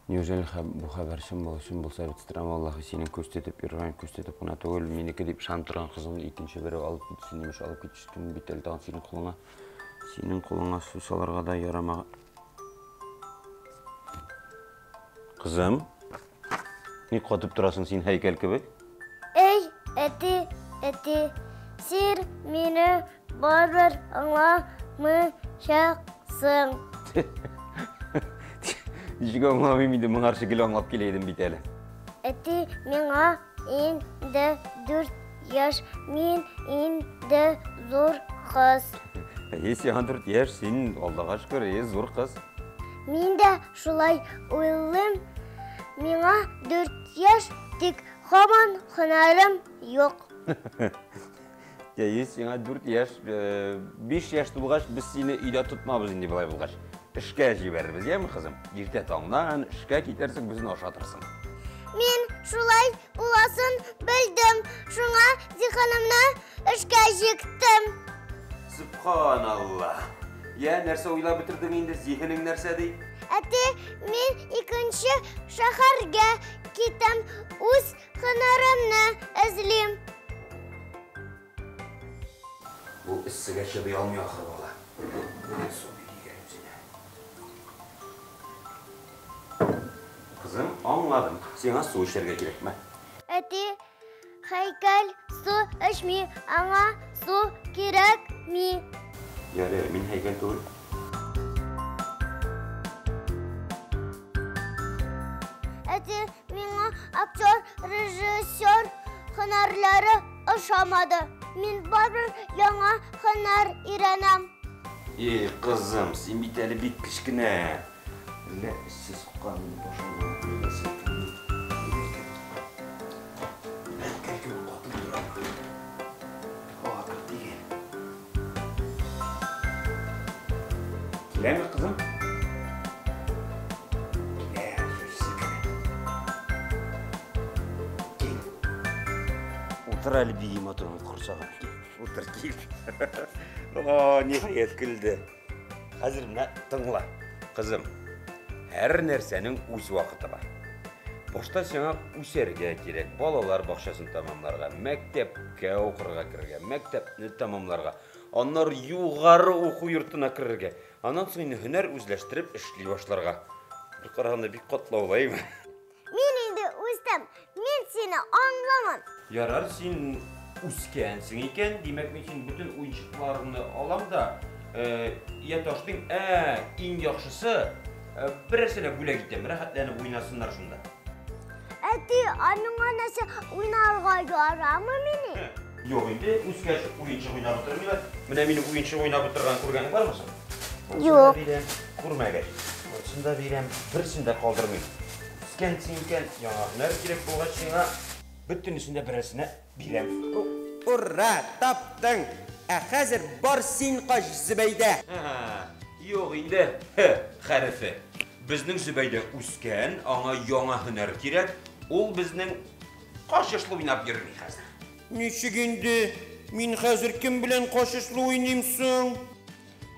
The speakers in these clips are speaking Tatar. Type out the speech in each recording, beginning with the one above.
Неужели бу хәбәр чын була? Чын булса бит страм, валлаһи, синең күз тетеп йөргән, күз тетеп кына түгел, минеке дип ышанып торган кызыңны икенче берәү алып китсен, имеш, алып китешкән бит әле тагын синең кулыңа. Синең кулыңа су салырга да ярамаган. Кызым, ник катып торасың син һәйкәл кебек? Эй, әти, әти, син мине барыбер аңламыйчаксың. Ничек аңламыйм инде, моңарчы гел аңлап килә идем бит әле. Әти, миңа инде 4 яшь, мин инде зур кыз. Әйе, сиңа 4 яшь, син, Аллага шөкер, әйе, зур кыз. Мин дә шулай уйлыйм. Миңа 4 яшь, тик һаман һөнәрем юк. Әйе, сиңа 4 яшь, 5 яшь тулгач, без сине өйдә тотмабыз инде болай булгач. Эшкә җибәрербез, яме, кызым? Иртә таңнан эшкә китәрсең, безне ашатырсың. Мин шулай буласын белдем, шуңа зиһенемне эшкә җиктем. Субханалла. Я, нәрсә уйлап бетердең инде, зиһенең нәрсә ди? Әти, мин икенче шәһәргә китәм, үз һөнәремне эзлим. Бу эссегә чыдый алмый ахры бала. Су бирик әле үзенә. Кызым, аңладым. Сиңа су эчәргә кирәк, мә. Әти, һәйкәл су эчми, аңа су кирәкми. Ярый, мин һәйкәл түгел. Әти, миңа актер, режиссер һөнәрләре ошамады. Мин барыбер яңа һөнәр өйрәнәм. Эй, кызым, син бит әле бик кечкенә. Әллә эшсез суккан инде башыңны беләсең. Һәйкәл кебек катып тора. Һава кертигән. Киләме, кызым? Килә, чәчесе керә. Кил. Утыр әле бии матурның корсагына. Кил, утыр, кил. О, ниһаять көлде. Хәзер менә тыңла, кызым. Һәр нәрсәнең үз вакыты бар. Башта сиңа үсәргә кирәк, балалар бакчасын тәмамларга, мәктәпкә укырга керергә, мәктәпне тәмамларга, аннары югары уку йортына керергә, аннан соң инде һөнәр үзләштереп эшли башларга. Бер караганда бик катлаулы, әйме? Мин инде үстем, мин сине аңламам. Ярар, син үскәнсең икән, димәк, мин синең бөтен уенчыкларыңны алам да, я ташлыйм, иң яхшысы, берәрсенә бүләк итәм, рәхәтләнеп уйнасыннар шунда. Әти, ә миңа нәрсә уйнарга ярамый мени? Юк инде, үскәч уенчык уйнап утырмыйлар. Менә минем уенчык уйнап утырган күргәнең бармы соң? Юк. Бирәм, күрмәгәч. Монсын да бирәм, берсен дә калдырмыйм. Үскәнсең икән, яңа һөнәр кирәк булгач сиңа, бөтенесен дә берәрсенә бирәм. Ура, таптың! Ә хәзер бар син кач, Зөбәйдә! Юк инде, Һ хәрефе. Безнең Зөбәйдә үскән, аңа яңа һөнәр кирәк. Ул безнең качышлы уйнап йөрми хәзер. Ничек инде? Мин хәзер кем белән качышлы уйныйм соң?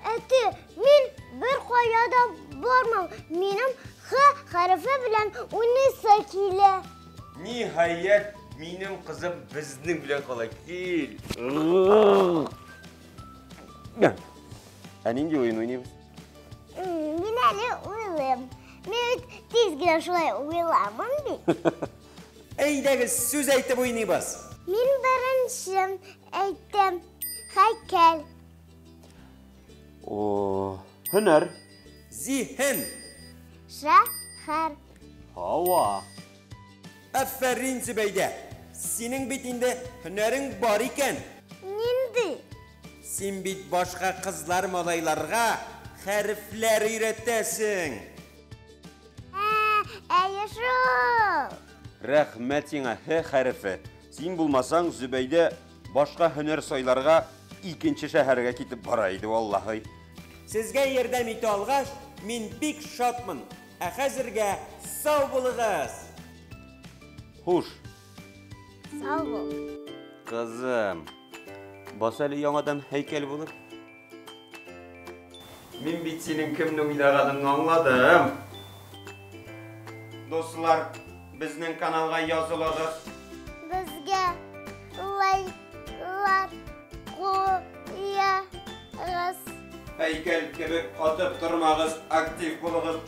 Әти, мин бер кая да бармам. Минем Х хәрефе белән уйныйсы килә. Ниһаять, минем кызым безнең белән кала. Кил. Ә нинди уен уйныйбыз? Мин әле уйлыйм. Мин бит тиз генә шулай уйламам бит. Әйдәгез, сүз әйтеп уйныйбыз. Мин беренче әйтәм. Һәйкәл. О, һөнәр. Зиһен. Шәһәр. Һава. Афәрин, Зөбәйдә. Синең бит инде һөнәрең бар икән. Нинди? Син бит башка кызлар малайларга хәрефләр өйрәтәсең. Әйе шул. Рәхмәт сиңа, Һ хәрефе. Син булмасаң, Зөбәйдә башка һөнәр сайларга икенче шәһәргә китеп бара иде, валлаһи. Сезгә ярдәм итә алгач, мин бик шатмын. Ә хәзергә сау булыгыз. Хуш. Сау бул. Кызым, бас әле яңадан һәйкәл булып. Мин бит синең кемне уйнаганыңны аңладым. Дуслар, безнең каналга язылыгыз. Безгә лайклар куегыз. Һәйкәл кебек катып тормагыз, актив булыгыз.